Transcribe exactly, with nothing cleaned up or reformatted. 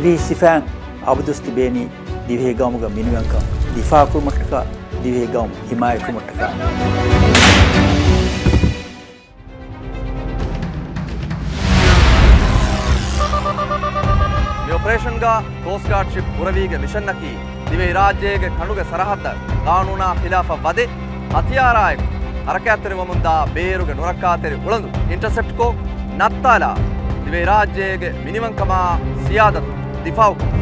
އެ ސިފައިން އަބަދުވެސް ތިބޭނީ ދިވެހި ގައުމުގެ މިނިވަންކަން ދިފާއުކުރުމަށްޓަކާ، ދިވެހި ގައުމު ހިމާޔަތްކުރުމަށްޓަކާ. މި އޮޕަރޭޝަންގަ ކޯސްޓް ގާޑް ޝިޕް ކުރެވީގެ މިޝަންއަކީ ދިވެހިރާއްޖޭގެ ކަނޑުގެ ސަރަހައްދަށް ގާނޫނާ ޚިލާފަށް ވަދެ ހަތިޔާރާއެކު ހަރަކާތްތެރިވަމުންދާ ބޭރުގެ ނުރައްކާތެރި އުޅަނދު އިންޓަސެޕްޓްކޮށް، ނައްތާލާ ދިވެހިރާއްޖޭގެ މިނިވަންކަމާ ސިޔާދަތު ދިފާއުކޮށް،